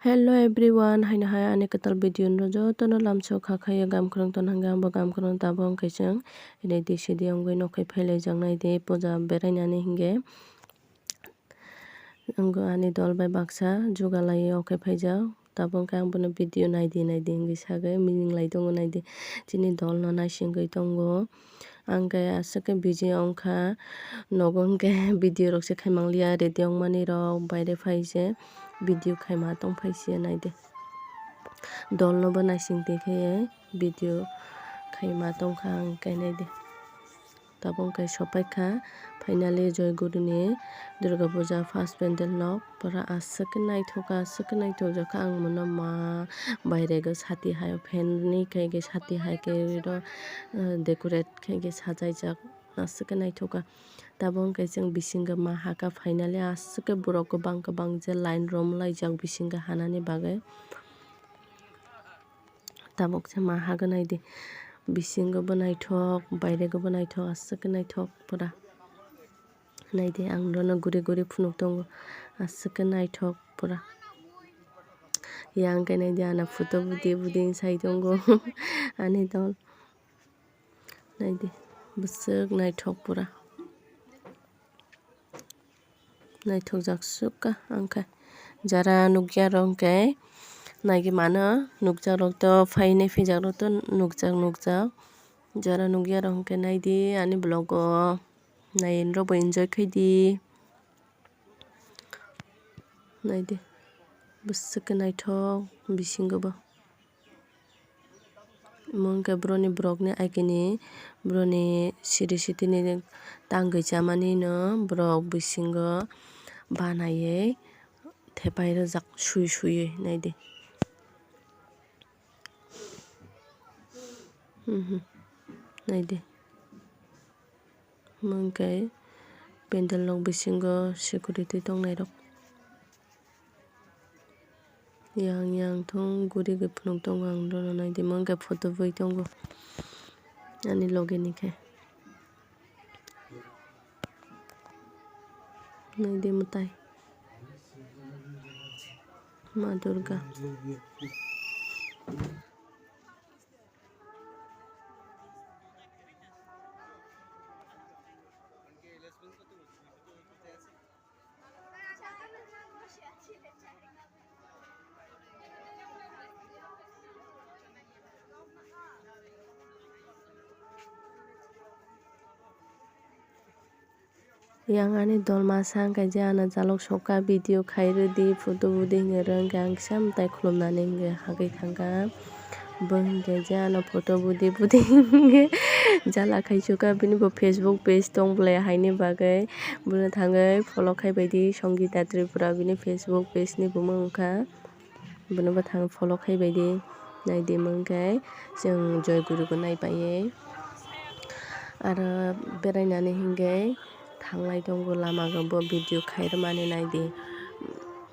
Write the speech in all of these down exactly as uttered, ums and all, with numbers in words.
Hello everyone, haino hai ani kwtal video no jotono lamsok kha khayo gam kwrwng ton hwnkhe ang bo gam kwrwng tabok hwnkhe chwng ready sidi wngwi nok hai phailaijak naidi puja berainani hinkhe. Wngkha ani dol bai baksa jugalai o khe phaijak. Tabuk khe ang bono video naidi naidi hinwi sagwi mininglai tongo naidi. Chini dol no naisingwi tongo. Ang khe aswk khe busy wngkha. Nogo hwnkhe video rok se khaimangliya, ready wngmani rok baire phai se video khaima tongphai se naidi. Dol no bo naising twi khe video khaima tongkha ang khe naidi. Tabuk khe sopaikha finally Joy Guru ni Durga Puja first pandal nok. Pura aswk khe naithok, aswk khe naithok jakha ang mano ma bairego sati hai fan ni khe sati hai khe ro, eh, decorate khe sajaijak aswk khe naithok kha. Tabuk khe chwng bisingo ma hakha finally aswk khe borok kwbang kwbang je line romlaijak bisingo hanani bagwi. Tabuk se ma hagwi naidi. Bisingo bo naithok, bairego bo naithok, aswk khe naithok pura. Naidi ang nono guri guri phunuk tongo. Aswk khe naithok pura. Yang khe naidi ana photo budi budi sai tongo. Ani dol. Naidi. Bwswk naithok pura. Naithokjak sukha ang khe. Jara nukya rok hwnkhe naigwi mano, nukjak rok to phainai phijakrok to nukjak nukjak. Jara nukya rok hwnkhe naidi ani vlog o nai rok bo enjoy khaidi. Naidi bwswk khe naithok bisingo bo. Omo hwnkhe boroni borokni agini boroni siri sitini tangwi chamani no borok bisingo banaiwi thepai rwjak sui sui naidi. Naidi. Omo hwnkhe pandal nok bisingo security tongnai rok. Yang yang thung guri gwi phunuk tongo ang norok naidi, omo hwnkhe photo bui tongo ani loge ni khe. Naidi mwtai Ma Durga. Yang ani dol masa hwnkhe je ano jalok sokha video khairwdi photo budi hinwi rwngkhe ang kisa mwtai khulumnani hwnkhe hagwi thangkha. Bo hwnkhe je ano photo budi budi hwnkhe jala khai sokha bini bo Facebook page tong bolai haini bagwi bono thangwi follow khai baidi Songita Tripura bini Facebook page ni bumung wngkha. Bono bwthang follow khai baidi naidi hwnkhe chwng Joy Guru bo nai paiwi aro berainani hwnkhe thanglai tongo lama o bo video khairwmani naidi.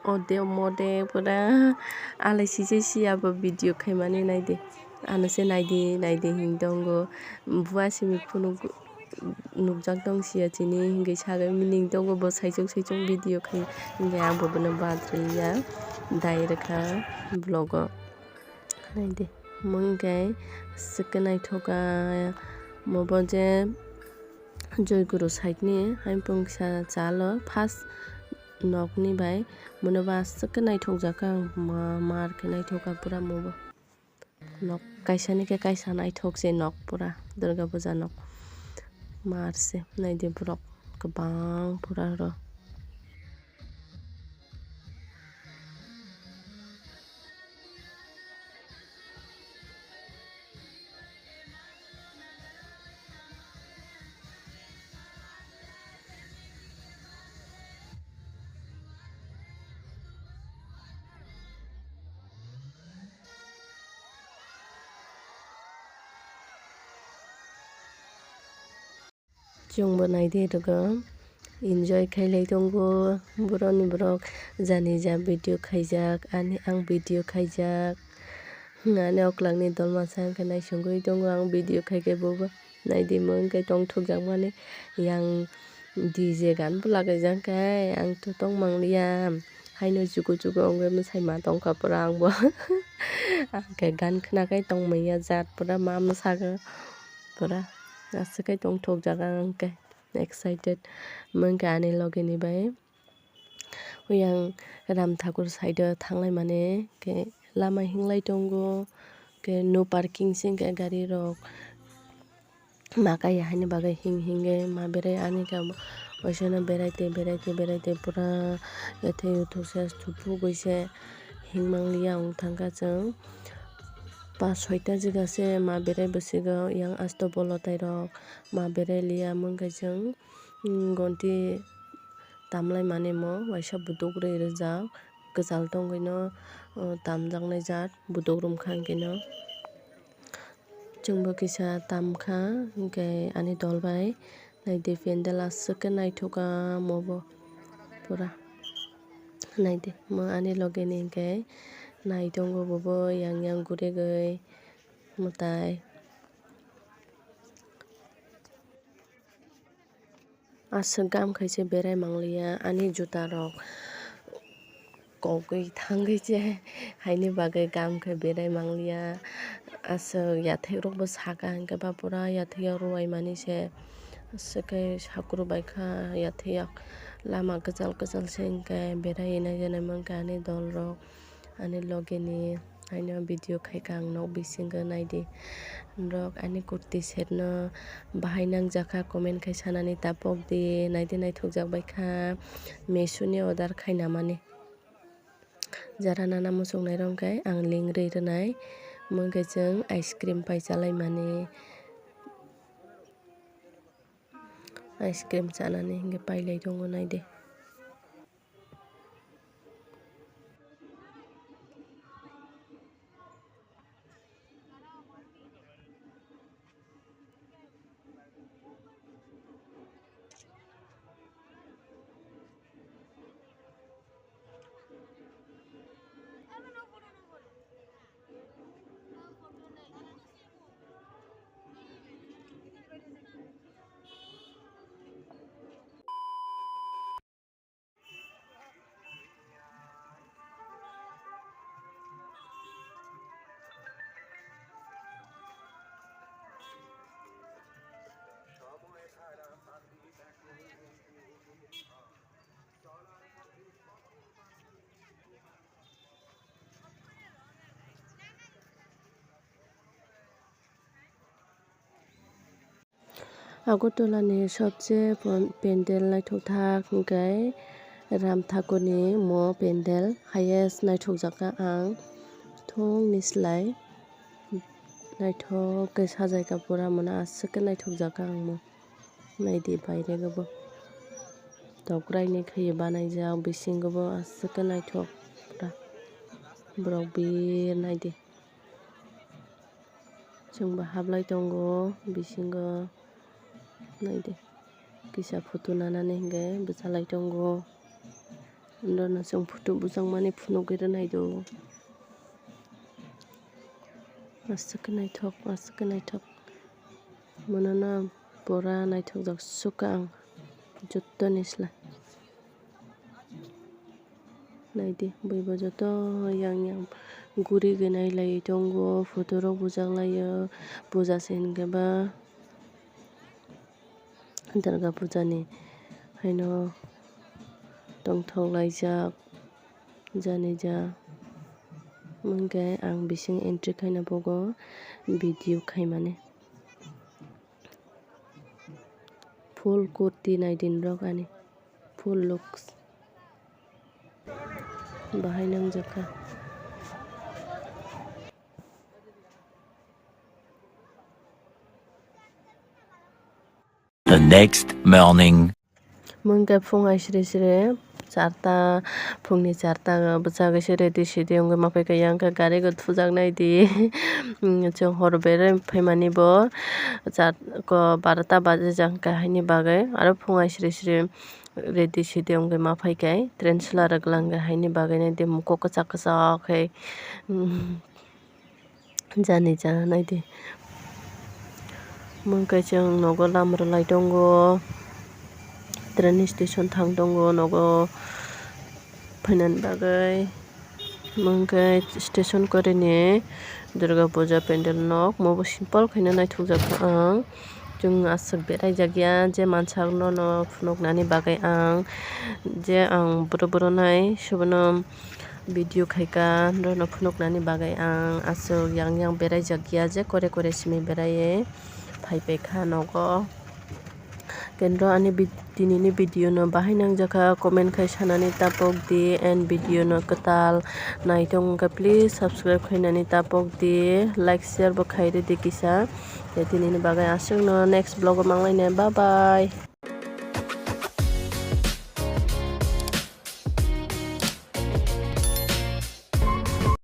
Ode mode pura alai sise siya bo video khaimani naidi. Ano se naidi naidi hinwi tongo. Buwa simi phunuk nukjak tong siya chini hinwi sagwi mining tongo bo saichung saichung video khai hinwi ang bo bono bad rwya dai rwkha vlog o naidi. Omo hwnkhe aswk khe naithok kha omo bo je Joy Guru side ni haipung kisa chalo first nok ni bai mono bo aswk khe naithok jak kha ang mar khe naithok kha pura omo bo. Nok kaisa ni khe kaisa naithok se nok pura Durga Puja nok. Mar se naidi borok kwbang pura oro. Chwngbo naidi rwgo, enjoy khailai tongo, boroni borok jani ja video khaijak, ani ang video khaijak, ani oklangni dolma sa wngkha naisingwi tongo ang video khaikhe bobo. Naidi mo wngkhe tongthokjakmani yang D J gan bo lagaijak khe ang to tongmangliya. Haino jugo jugo wngwi mwsai ma tongkha pura angbo. Ang khe gan khna khai tongmanya jat pura ma mwsakha pura. Aswk khai tongthok jaga ang khe excited. Mungkha ani logi ni bai. Oyang Ram Thakur side o thanglai mani khe lama hinglai tongo, khe no parking se hwnkhe gari rok ma kaiya haini bagwi hing hingwi ma berai ani khe waisano berai tei berai tei berai tei pura yathai yuthuk se thupugwi se hing mangliya wng thangkha chwng. Pas soita jigase ma berai bwswgo yang asto bolo tairok ma berai liya mungkhe chwng. Gonti tamlai manimo waisa buduk rwi rijak, kwchal tongwino tamjaknai jat buduk romkha hwnkhe no. Chwngbo kisa tamkha hwnkhe ani dol bai naidi, pendel aswk khe naithok omo bo pura. Naidi mo ani loge ni hwnkhe nai tongo bobo yang yang gurigwi mwtai. Aswk gam khai se berai mangliya ani juta rok kogwi thangwi se haini bagwi gam khai berai mangliya. Aswk yathai rok bo saka hwnkhe ba pura yathai o rwui mani se aswk khe sakru bai kha yathai o lama kwchal kwchal se hwnkhe berai nai nai mangkha ani dol rok. Ani loge ni haino video khaikha ang nok bisingo naidi. Norok ani kurti set no bahai nangjakha comment khai sanani tapok di, naidi naithokjak baikha Meesho ni order khaina mani. Jara nana muchungnai rok khe ang link rwi rwnai, mungkhe chwng ice cream pai chalai mani. Ice cream chanani hwnkhe pailai tongo naidi. Agartala ni sobse pon-, pendel naithokthak hwnkhe Ram Thakur ni mo pendel highest naithokjakha ang thung ni slai naithok khe sajaikha pura mano aswk khe naithokjakha ang mo. Naidi baire khe bo tok raini khe banaijak bisingo bo aswk khe naithok pura borok bir naidi. Chwngbo hablai tongo bisingo naidi kisa photo nanani hwnkhe bwchalai tongo. Norokno chwng photo bwchangmani phunugwi rwnai do. Aswk khe naithok, aswk khe naithok. Monono pura naithokjak sukha ang jottoni slai. Naidi, buibo joto yang yang gurigwi nailai tongo, photo rok bujaklaio, puja se hinkhe ba Durga puja ni haino tongthok laijak janija, hwnkhe ang bising entry khaina bogo video khaimani. Full kurti naidi norok ani, full looks bahai nangjakha. The next morning. Mungkhe phung ai sri sri charta, phungni charta bwchagwi se ready sidi wngwi ma phaikha, yang khe gari go thujaknai di. Chwng hor berwi phaimani bo char-, ko barota bajijak haini bagwi, aro phung ai sri sri ready sidi wngwi ma phaikha, train sula rwgwlangkha haini bagwi naidi mukhuk kwchak kwchak khe. Jani ja naidi. Mungkhe chwng nogo lama rwlai tongo, train station thang tongo nogo. phainani bagwi. Omo khe station koreni Durga Puja pandal nok, omo bo simple khaino naithokjak ang. Chwng aswk beraijak ya je mansakno no phunuknani bagwi ang, je ang boro boro nai sobono video khaika, norokno phunuknani bagwi ang aswk yang yang beraijak ya je kore kore simi beraiwi phaipaikha nogo. Kendro ani vid-, tinini video no bahai nangjakha, comment khai sanani tapok di, and video no kwtal naitong wngkha please subscribe khainani tapok di, like share bo khairidi kisa. Tei tinini bagwi aswkno next vlog o manglainai, bye bye.